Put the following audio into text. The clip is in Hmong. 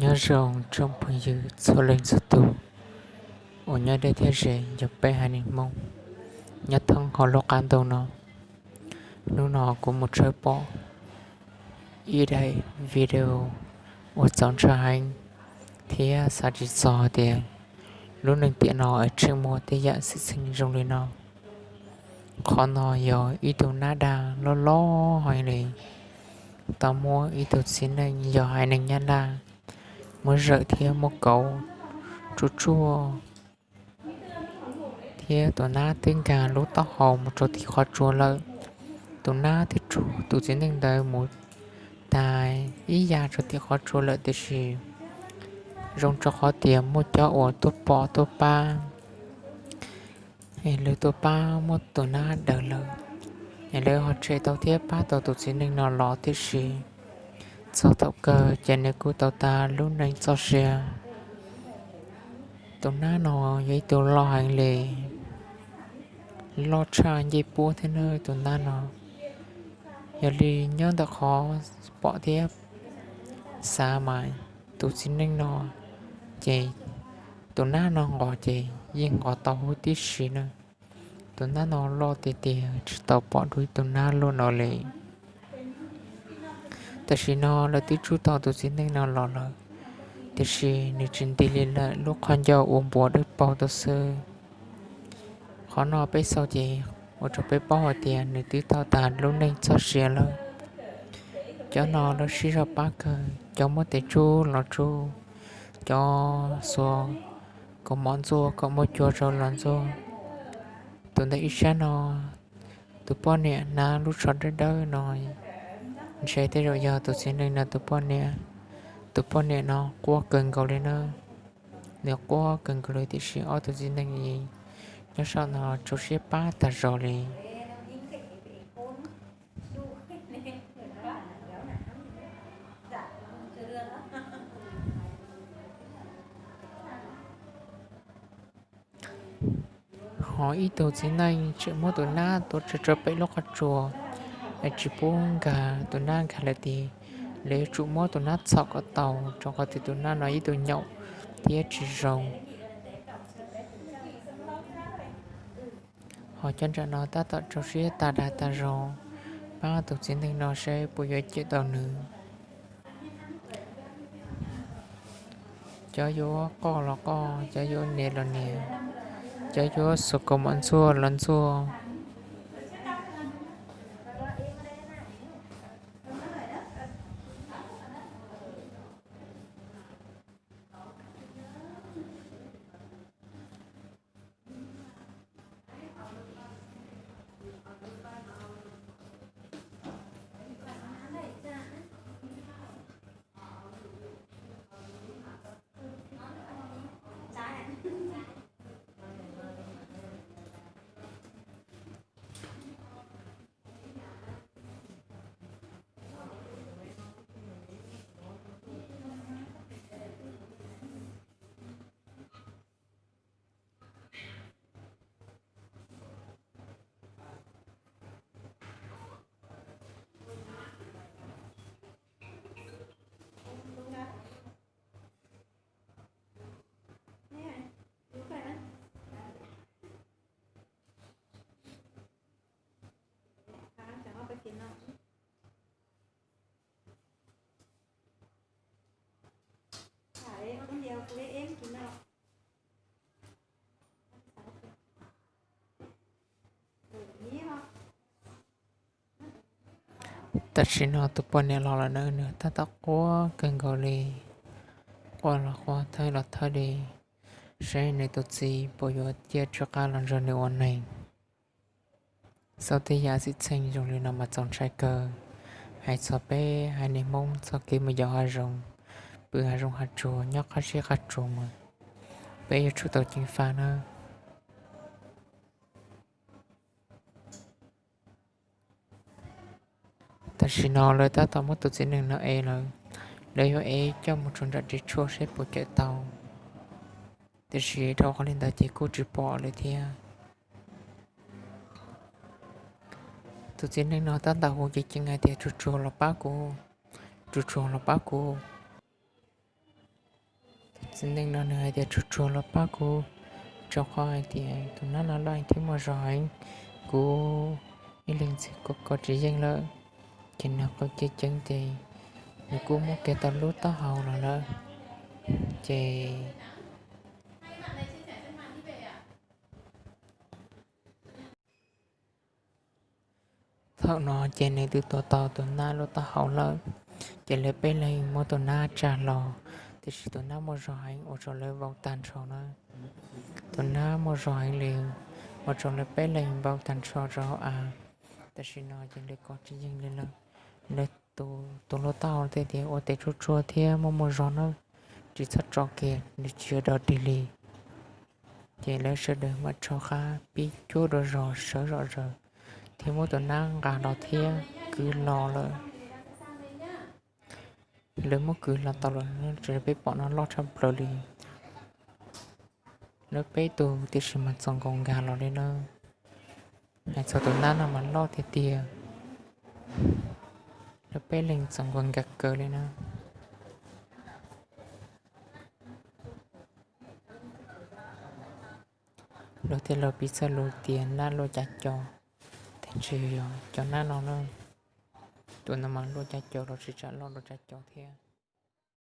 Nyob zoo tsoom phooj ywg txhua leej txhua tus uas nyob deb thiab ze, yog peb haiv neeg Hmoob nyob thoob hauv lub qab ntuj no. Hnub no kuv mus tshawb pom ib daim video uas txaus ntshai heev thiab xav tsis txog tias lub neej tiam no es tseem muaj tej yam xwm txheej zoo li no. Qhov no yog ib tug nab daj loj loj heev li tau muab ib tug txiv neej yog haiv neeg Nyab Laj muab zawm thiab muab kauv tsuj tsuaj, thiab tus nab twb nkag lub taub hau mus rau tim qhov tsua lawm. Tus nab twb tsuj tus txiv neej ntawd mus tag ib yam rau tim qhov tsua lawm, tiam sis zoo rau qhov tias muaj cov uas tuaj pom tuaj pab es lawv tuaj pab muab tus nab daws lawm, es lawv ho tshem tau thiab pab tau tus txiv neej no los, tiam sis txog thaum kawg ces nws kuj tau tas lub neej txoj sia. Tus nab no yog ib tug loj heev li, loj tshaj ncej puab thiab nawb tus nab no. Yog li nyob ntawm qhov pom thiab xav mas tus txiv neej no ces tus nab no nqos ces yeej nqos tau huv tib si na. Tus nab no loj tiag tiag, tsis tau pom dua ib tug nab loj no li. Tam sim no lawv twb tsuj tau tus txiv neej no los lawm, tiam sis nws tsis nti li lawm, lub qhov ncauj ua npuas dawb paug tau xwb. Qhov no peb xaus ces ua rau peb paub hais tias nws twb tau tas lub neej txoj sia lawm. Cov no lawv sib zog pab kawg, cov muab tes tsub los tsub, cov xuas kaus mom ntxuaj kom muaj cua rau los ntxuaj. Tus ntawm ib sab no, tus poj niam hnav lub tsho dawb dawb no ntshe tej zaum yog tus txiv neej no tus poj niam. Tus poj niam no quaj kawg nkaus li na, nws quaj kawg nkaus li, tiam sis ob tug txiv neej nyob saum no rau siab pab tag zog li. Ho ib tug txiv neej tseem muab tus nab tua tsawg rau pem lub qhov tsua, es tsis pub nkag tus nab nkag lawm tiag. Lawv yuav tsum muab tus nab txhom kom tau, rau qhov tias tus nab no ib tug nyaum thiab tsis zoo. Ho cov nram no tab tom rau siab tag dag tag zog pab tus txiv neej no seb puas yuav cawm tau nws. Cov yuav qoj los qoj, cov yuav nias los nias, cov yuav xuas kaus mom ntxuaj los ntxuaj. Tam sim no tus poj niam los lawm na, nws tab tom quaj kawg nkaus li, quaj los quaj thawj los thawj li, saib nws tus txiv puas yuav ciaj tsw qab los nrog nws ua neeg. Xaus tej yam xwm txheej zoo li no mas txaus ntshai kawg, hais txog peb haiv neeg Hmoob txoj kev mus yos hav zoov, pw hav zoov hav tsuag nyob qab siab qab tsuag mas peb yuav tsum tau ceev faj nawb. Tam sim no lawv tab tom muab tus txiv neej no ev lawm, lawv yuav ev coj mus rau nram ris tshuaj seb puas cawm tau, tiam sis dhau qhov li ntawd ces kuj tsis pom lawm thiab. Tus txiv neej no tab tom hu ceev ceev hais tias, Tsuag tsuag los pab kuv, tsuag tsuag los pab kuv. Txiv neej no nws hais tias tsuag tsuag los pab kuv, rau qhov hais tias tus nab no loj heev thiab muaj zog heev, kuv ib leeg ntxwg ko tsis yeej lawm. Ces nws qw ceev ceev ces nws kuj muab kiag tau lub taub hau los lawm. Ces thaum no ces nws twb tuav tau tus nab lub taub hau lawm. Ces lawv peb leeg muab tus nab tsa hlo, tiam sis tus nab muaj zog heev ua rau lawv vau tag nrho na. Tus nab muaj zog heev li, ua rau lawv peb leeg vau tag nrho rau hauv av. Tam sim no ces lawv ko tsis yeej li lawm. Lawv tus, tus lub taub hau thiaj tias ua tes tsuag tsuag thiab muaj muaj zog na, tsis txhob tso kiag, nws tsis yog dog dig li. Ces lawv sawv daws mam rho qab pib cuab dua zog sawv zom zaws thiab muab tus nab nqa los thiab kwv los lawm. Lawv muab kwv los tau lawm, peb pom no loj tshaj plaws li. Lawv peb tug tiam sis mas txaus nkaus nkag los li na. Hais txog tus nab no mas loj tiag tiag, lawv peb leeg txaus nkaus nkag kawg li na. Luag tej laus piv txoj lus tias nab luaj cav co, tab sis yog cov nab no na, tus no mas luaj cav co los tsis tsam loj luaj cav co thiab.